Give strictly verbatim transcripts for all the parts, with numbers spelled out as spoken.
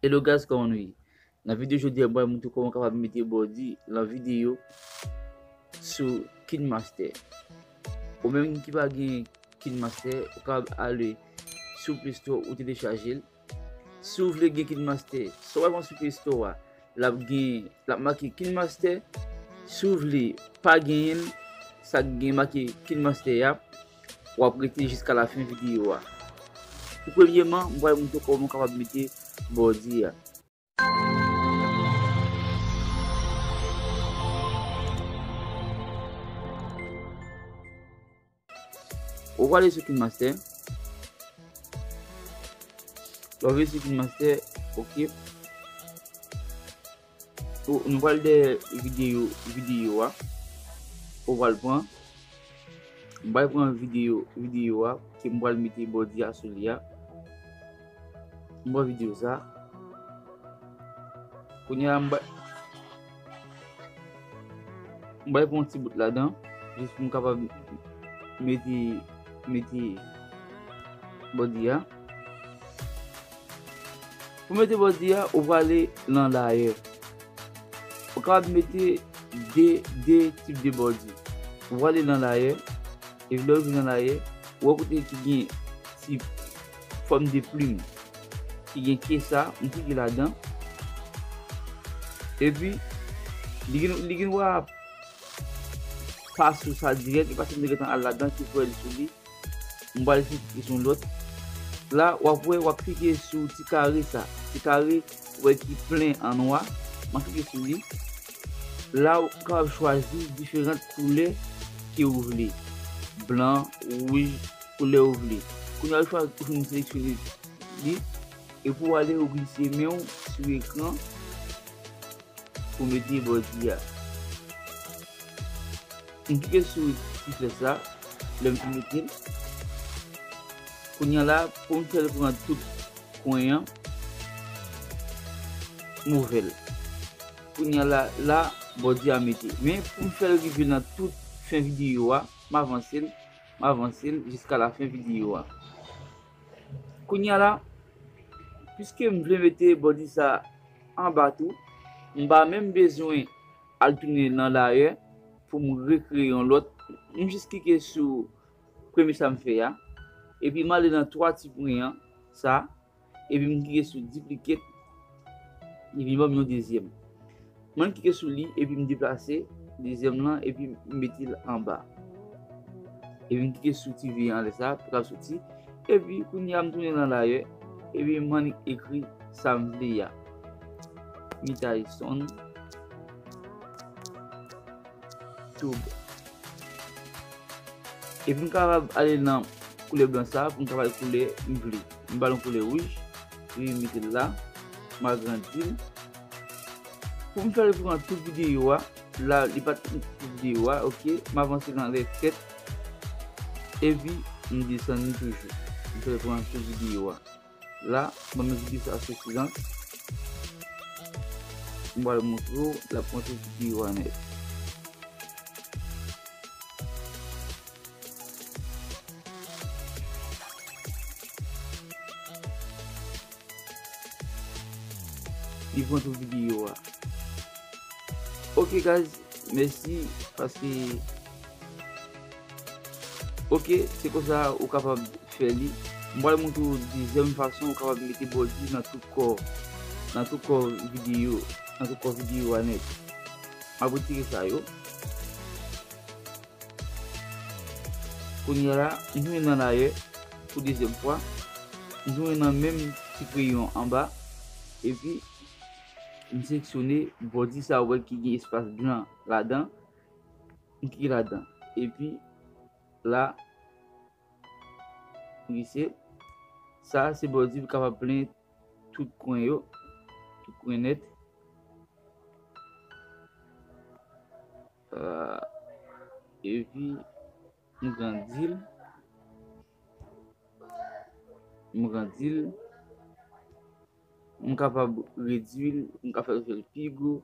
Hello guys, kòman nou ye? Nan videyo jodi a, mwen montre kòman w kapab mete bòdi nan videyo sou KineMaster. Ou menm ki pa gen KineMaster, ou kapab ale sou Play Store ou telechaje l. Si w vle gen KineMaster, sa w pral pran sou Play Store a, l ap gen, l ap make KineMaster. Si w vle pa genyen l, sa k gen make KineMaster a, w ap rete jiska lafen videyo a. Pou premyeman, m pral montre w kòman w kapab mete bòdi a. Ou prale sou KineMaster. Lè w vin sou KineMaster, ok. Ou, nou pral dèyè videyo, videyo a. Ou pral pran. M pral pran videyo, videyo a, ke m pral mete bòdi a sou li a. M pran videyo sa. Kounye a, m pral, m pral pran yon ti bout ladan, jis pou m kapab mete, mete bòdi a. Pou mete bòdi a, ou prale nan layè. Ou kapab mete de, de tip de bòdi. Ou prale nan layè, epi lè w rive nan layè, ou wè kote ki gen ti fòm de plim, ki gen ke sa, m klike ladan. Epi, li gen, li gen dwa pa sou sa dirèk, e paske m te gentan al ladan, ki fè l sou li. M pral klike sou yon lòt. La, w ap wè, w ap klike sou ti kare sa. Ti kare, w wè ki plen an nwa. M ap klike sou li. La, ou kapab chwazi diferan koulè ke ou vle. Blan, wouj, koulè ou vle. Kounye a, ou chwazi, ou fin seleksyone li. Epi w ale, ou glise men w sou ekran pou mete bòdi a. M klike sou ti flèch la, lè m fin mete l. Kounye a la, pou m fè l pran tout kwen an, m ouvè l. Kounye a la, la, bòdi a mete. Men pou m fè l rive nan tout fen videyo a, m avanse l, m avanse l jiska lafen videyo a. Kounye a la, piske m vle mete bòdi sa anba tou, m pa menm bezwen al tounen nan layè pou m rekreye yon lòt. M jis klike sou premye sa m fè a, epi m ale nan twa ti pwen an, sa, epi m klike sou duplicate, epi l ban m yon dezyèm. Mwen klike sou li, epi m deplase dezyèm lan, epi m mete l anba. Epi m klike sou ti V anlè sa, pou l ap soti. Epi kounye a m tounen nan layè, epi m annik ekri sa m vle a. Mitayson Tube. Epi m kapab ale nan koulè blan sa, pou m kapab koulè m vle. M ba l yon koulè wouj, epi m mete l la, m agrandi l. Pou m fè l pran tout videyo a, la, li pa t tout videyo a, ok, m avanse l anlè tèt, epi m desann li toujou. M fè l pran tout videyo a. La, ban m vide sa sou silans. M pral montre w, l ap montre videyo a nèt. Li pran tout videyo a. Ok, guys, mèsi, paske, ok, se konsa ou kapab fè li. M pral montre w dezyèm fason ou kapab mete bòdi nan tout kò, nan tout kò videyo, nan tout kò videyo a nèt. M ap retire sa yo. Kounye a la, m tounen nan layè pou dezyèm fwa. M tounen nan menm ti kreyon anba. Epi, m seleksyone bòdi sa ou wè ki gen espas blan ladan. M klike ladan. Epi, la, glise. Sa, se bòdi pou kapab plen tout kwen yo. Tout kwen nèt. Ah, epi, m grandi l. M grandi l. M kapab redui l. M ka fè l fè l pi gwo.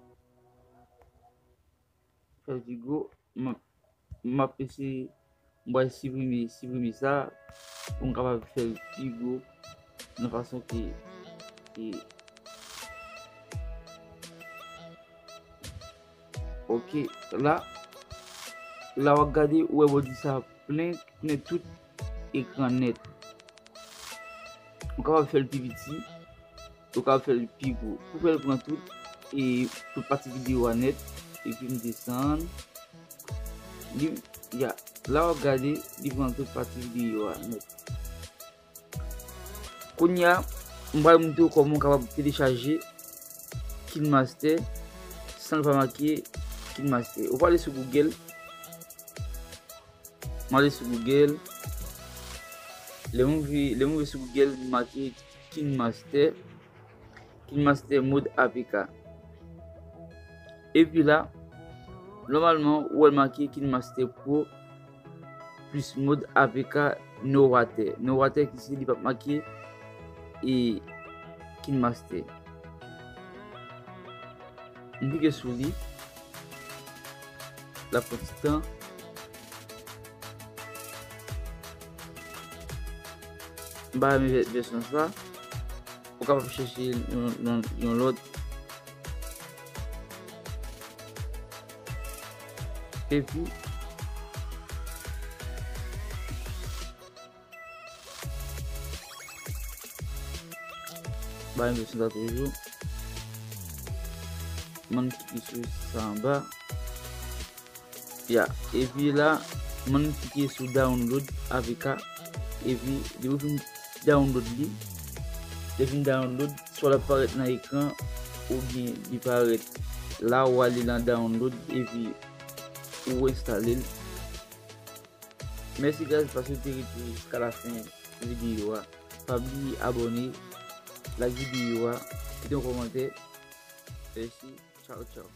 Fè l pi gwo. M ap, m ap eseye, m pral siprime, siprime sa, pou m kapab fè l pi gwo, nan fason ke, ke, Ok, la, la w ap gade, ou wè bò di sa plen, plen tout ekran nèt. Ou kapab fè l pi piti, ou kapab fè l pi gwo. Pou fè l pran tout, e tout pati videyo a nèt, epi m desann. Li, ya, la w ap gade, li pran tout pati videyo a nèt. Kounye a, m pral montre w kòman w kapab telechaje KineMaster san l pa make KineMaster. Ou prale sou Google. M ale sou Google. Lè m rive, lè m rive sou Google, m make KineMaster. KineMaster mod A P K. Epi la, nòmalman, ou wè l make KineMaster Pro plis mod A P K no water. No water ki se li p ap make e KineMaster. M klike sou li. L ap pran ti tan. M pa renmen vè-, vèsyon sa. Ou kapab chèche yon, yon, yon lòt. Epi, ba yon vèsyon sa toujou. Mwen klike sou sa anba. Ya, epi la, mwen klike sou download A P K. Epi, depi w fin download li, lè fin download, swa l ap parèt nan ekran, oubyen li parèt la, ou ale nan download, epi ou enstale l. Mèsi guys, paske w te rete jiska lafen videyo a. Pa bliye abòne, like videyo a, kite yon kòmantè. Mèsi, tchaw tchaw.